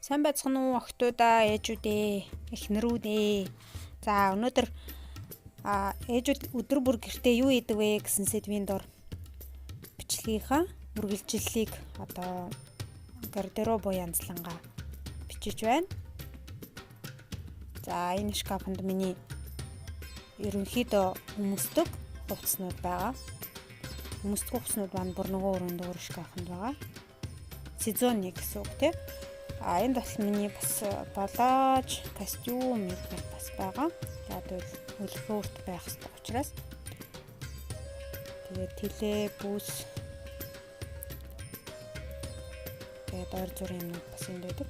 Сайн байцгаана уу охтуудаа, ээжүүдээ, эхнэрүүдээ. За өнөөдөр ээжүүд өдөр бүр гэртээ юу хийдэг вэ гэсэн сэдвийн дор бичлэгийнхаа үргэлжлэлийг одоо гардеробо янзлангаа бичиж байна. За энэ шкафанд миний ерөнхийдөө өмсдөг хувцснууд байгаа. Өмсдөг хувцснууд маань бүр нөгөө өрөөнд өөр шкафанд байгаа. Сезонны гэсэн үг тийм. А энд бас миний бас балааж, костюм эдгээр бас байгаа. Яг тэгвэл өлгөөрт байх хэрэгтэй учраас. Тэгээд тэлээ, бүс тэгээд ойр зүрийн юмнууд бас энд байдаг.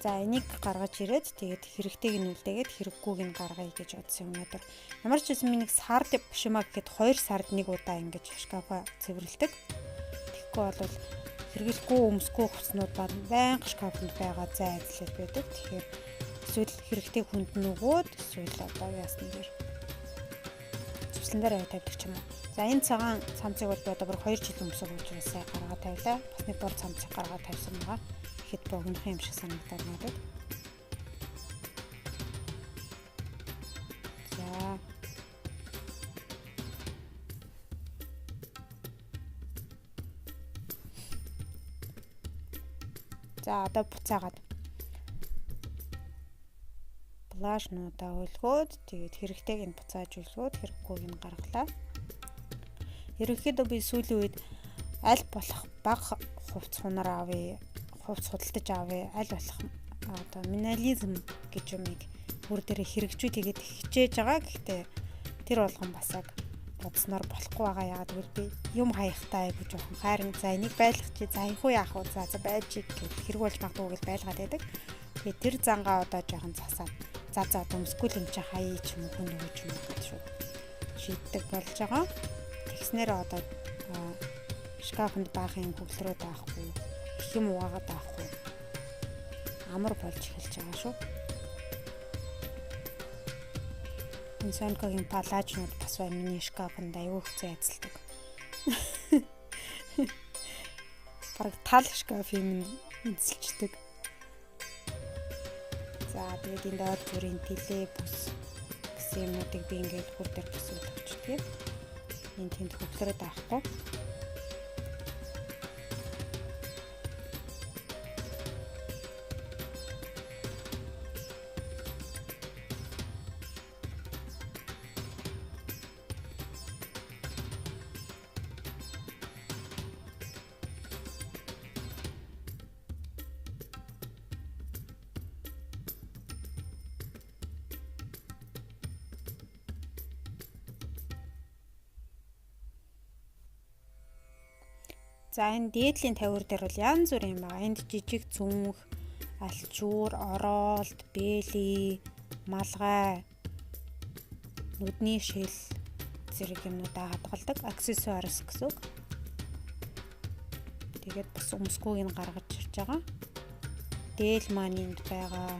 За энийг гаргаж ирээд тэгээд хэрэгтэйг нь үлдээгээд хэрэггүйг нь гаргая гэж бодсон өнөөдөр. Ямар ч байсан миний сард биш юм а гэхэд 2 сард нэг удаа ингэж шкафаа цэвэрлэдэг. Тэгэхгүй бол хэрэглэхгүй өмсөхгүй хувцснууд байнга шкафанд байгаа зай эзлээд байдаг. Тэгэхээр эсвэл хэрэгтэй хүнд нь өгөөд эсвэл одоо яасан дээр зүслэн дээр аваа тавьдаг ч юм уу. За энэ цагаан цамцыг бол би одоо бүр 2 жил өмсөг учраас гаргаад тавилаа. Бас нэг бор цамцыг гаргаад тавьсан байгаа. Тэгэхэд богинохон юм шиг санагдаад надад. За За одоо буцаагаад плашнуудаа өлгөөд тэгээд хэрэгтэйг нь буцааж өлгөөд хэрэггүйг нь гаргалаа. Ерөнхийдөө би сүүлийн үед аль болох бага хувцс хунар авъя, хувцс худалдаж авъя, аль болох одоо минимализм гэж юмыг бүр дээрээ хэрэгжүүлээгээд хичээж байгаа. Гэхдээ тэр болгон бас яг бодсноор болохгүй байгаа. Яагаад гэвэл би юм хаяхтай айгу жоохон хайран за энийг байлгах чи за хаяхгүй яах вэ? За за байж гэл хэрэг болж магадгүй гэж байлгаад байдаг. Тэгээ тэр зангаа одоо жоохон засаад за за одоо өмсгөл юм чи хаяа ч юм уу хүн өгөөч юм уу гэж шууд шийддэг болж байгаа. Тэгснээр одоо шкафанд баахан юм хөглөрөөд авахгүй, их юм угаагаад авахгүй амар болж эхэлж байгаа шүү. Энэ Сонкогийн палажнууд бас бай миний шкафанд аюу их зай эзэлдэг. Бараг тал шкаф юм эзэлчдэг. За тэгээд энд ойр зүрийн тэлээ бүс гэсэн юмнуудыг би ингээд хөр дээр бас үлгчдэг. Энэ тэнд хөглөрөөд авахгүй. За энэ дээдлийн тавиур дээр бол янз бүрийн юм байгаа. Энд жижиг цүнх, альчуур, ороолт, бэли, малгай, нүдний шил зэрэг юмнуудаа хадгалдаг. Аксессуарс гэсэн үг. Тэгээд бас өмсгүйг нь гаргаж ирж байгаа. Дээл маань энд байгаа.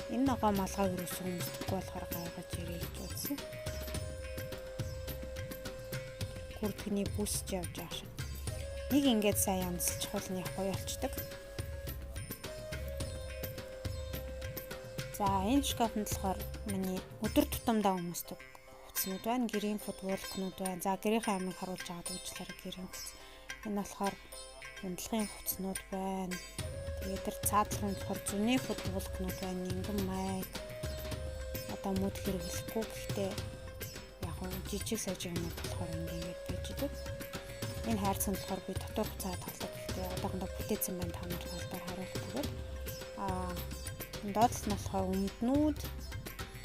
Энэ ногоо малгайг юусэн өмсдөхгүй болохоор гаргаж ирээ гэж бодсон. Гүрдгний бүсж явж байгаа шиг. Нэг ингээд сайн янзлчихвал нэг гоё болчдөг. За энэ шкафанд болохоор миний өдөр тутамдаа өмсдөг хувцснууд байна. Гэрийн футболкнууд байна. За гэрийнхээ амийг харуулж байгаа дүүжлэр гэрийн хувцс. Энэ болохоор унтлагын хувцснууд байна. Тэгээд тэр цаадлах нь болохоор зүний футболкнууд байна, нингэн майк. Одоо мөд хэрэглэхгүй гэхдээ яг нь жижиг сажиг юмнууд болохоор ингээд байж идэг. Энэ хайрцаг нь болохоор би дотор хуцаа хадгалдаг. Гэхдээ одоохондоо бүтээсэн байна та нарт талбар харуулахгүйгээр. Аа энэ доотлол нь болохоор өмднүүд,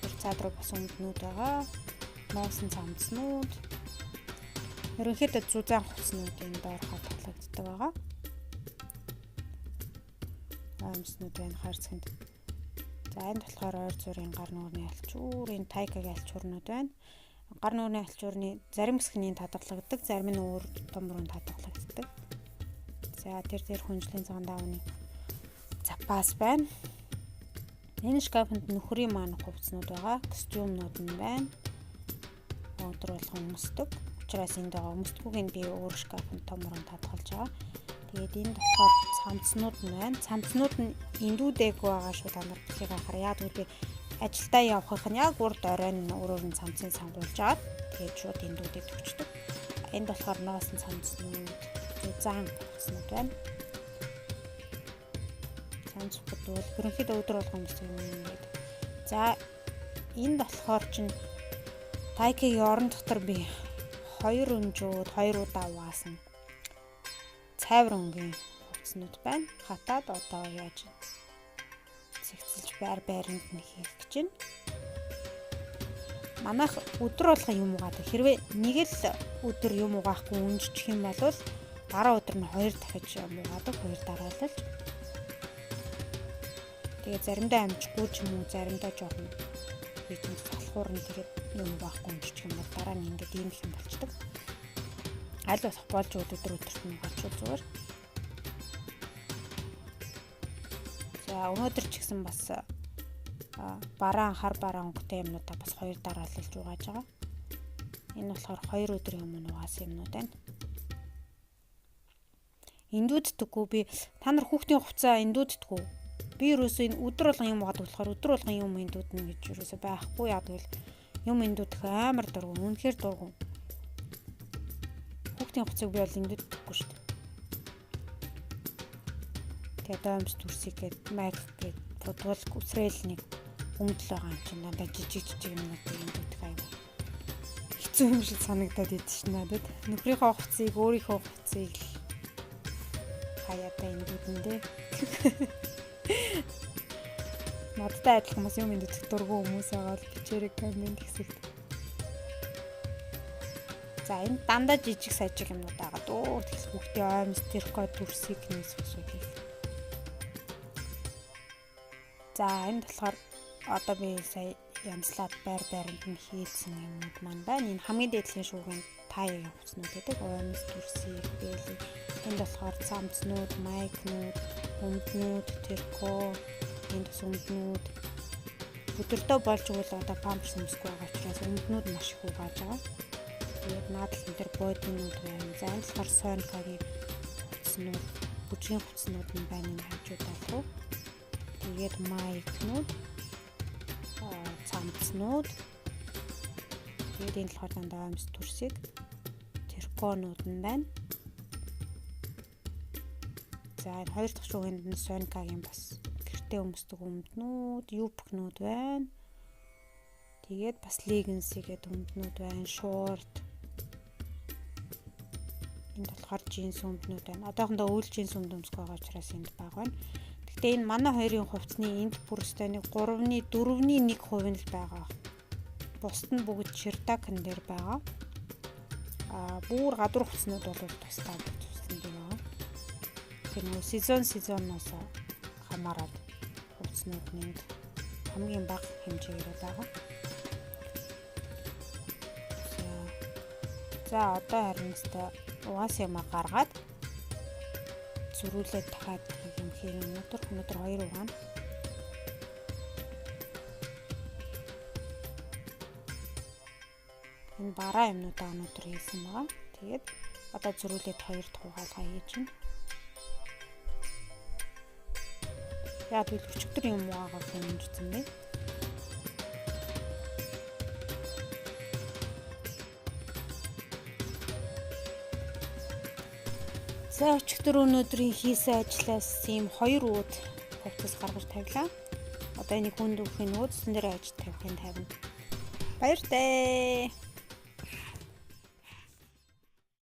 тэр цаад руу бас өмднүүд байгаа. Нуусан цамцнууд. Ерөнхийдөө зузаан хувцснууд энэ доор хадгалагддаг байгаа. Өмснүүд байна хайрцагт. За энд болохоор ойр зүрийн гар нүүрний альчуур, энэ тайкагийн альчуурнууд байна. Гар нүүрний альчуурны зарим хэсэг нь хадгалагддаг, зарим нь өөр том руу хадгалагддаг. За тэр дээр хүнжлийн цагаан даавны запас байна. Энэ шкафанд нөхрийн маань хувцснууд байгаа, костюмнууд нь байна. өдөр болгон өмсдөг. Учраас энд байгаа өмсдгүүг нь би өөр шкафын том оронд хадгалж байгаа. Тэгээд энд болохоор цамцнууд нь байна. Цамцнууд нь эндүүдээгүй байгаа шүү, та нар бихийг анхаар. Яг тэгвэл би ажилдаа явахын нь яг урд оройн нь өөрөөр нь цамцыг сонгуулж аваад тэгээд шууд эндүүдээ төгчдөг. Энд болохоор ноосон цамцнууд, зузаан хувцснууд байна. Цамц бодвол ерөнхийдөө өдөр болгон өмсдөг юм ингээд. За энд болохоор чинь Тайкигийн орон дотор би 2 өнжөөд 2 удаа угаасан цайвар өнгийн хувцснууд байна. Хатаад одоо яаж зэгцэлж байр байранд нь хийх гэж байна. Манайх өдөр болгон юм угаадаг. Хэрвээ нэг л өдөр юм угаахгүй үнжчих юм бол дараа өдөр нь 2 дахиж юм угаадаг, 2 дараалалж. Тэгээ заримдаа амжихгүй ч юм уу, заримдаа жоохон би тийм салхуур нь тэгээд юм угаахгүй үнжчих юм бол дараа нь ингээд ийм их юм болчдөг. Аль болох болж өдөр өдөрт нь болчихвол зүгээр. За өнөөдөр ч гэсэн бас бараан хар бараан өнгөтэй юмнуудаа бас 2 дараалалж угааж байгаа. Энэ болохоор 2 өдрийн өмнө угаасан юмнууд байна. Эндүүддэггүй би та нар хүүхдийн хувцас эндүүддэггүй. Би ерөөсөө энэ өдөр болгон юм угаадаг болохоор өдөр болгон юм эндүүднэ гэж ерөөсөө байхгүй. Яг тэгвэл юм эндүүдэх амар дургу, үнэхээр дургу. Хүүхдийн хувцсыг би бол эндүүддэггүй шүү дээ. Тэгээд оймс дүрсийг гээд майк гээд бодвол үсрээл нэг өмдөл байгаа юм чинь дандаа жижиг жижиг юмнуудыг эндүүдэх аюу хэцүү юм шиг санагдаад идэв шин надад. Нөхрийнхөө хувцсыг өөрийнхөө хувцсыг л хаяадаа эндүүдэн дээ. Надтай адилхан бас юм эндүүдэх дургу хүмүүс байгаа бол бичээрэй коммент хэсэгт. За энэ дандаа жижиг сажиг юмнууд байгаа дөө. Тэгэл хүүхдийн оймс тэрхо дүрсийг нээсэх зүйл. За энэ болохоор одоо би сая янзлаад байр байранд нь хийлсэн юмнууд маань байна. Энэ хамгийн дээдлийн шүүгийн таягийн хувцснууд гэдэг. Оймс дүрсийг бэлэг. Энд болохоор цамцнууд, майкнууд, өмднүүд, тэрхо, энд бас өмднүүд. Өдөртөө болж өгвөл одоо памперс өмсөхгүй байгаа учраас өмднүүд маш их угааж байгаа. Тэгээд наадтал дээр бодинууд байна. За энэ болохоор Сонкагийн хувцснууд, бүжгийн хувцснууд нь байна энэ хажуудаа руу. Тэгээд майкнууд, цамцнууд. Тэгээд энэ болохоор дандаа оймс дүрсийг тэрконууд нь байна. За энэ хоёр дахь шүүгэнд нь Сонкагийн бас гэртээ өмсдөг өмднүүд, юбкнууд байна. Тэгээд бас легинси гэдэг өмднүүд байна, шорт. Энд болохоор джинс өмднүүд байна. Одоохондоо үйл джинс өмд өмсөх байгаа учраас энд бага байна. Гэхдээ энэ манай хоёрын хувцсны энд бүр өстой нэг 3-ны 4-ний 1% нь л байгаа. Бусд нь бүгд чердакн дээр байгаа. Аа бүр гадуур хувцснууд бол тусдаа туслан дээр байгаа. Тэгэхээр нөгөө сезоноос хамаарат хувцснууд нь энд хамгийн бага хэмжээгээр байгаа. За одоо харин өстой угаас юмаа гаргаад зөрүүлээд дахиад юм хийн. Өнөөдөр 2 угаана. Энэ бараа юмнуудаа өнөөдөр хийсэн байгаа. Тэгээд одоо зөрүүлээд 2 дахь угаалгаа хийж байна. Яг л өчигдөр юм угаагаа хэмжсэн бэ. За өчигдөр өнөөдрийн хийсэн ажлаас ийм 2 үүд хувцас гаргаж тавилаа. Одоо энийг хүнд өгөхийн нөөцсөн дээр ажил тавихын тавина. Баяртай.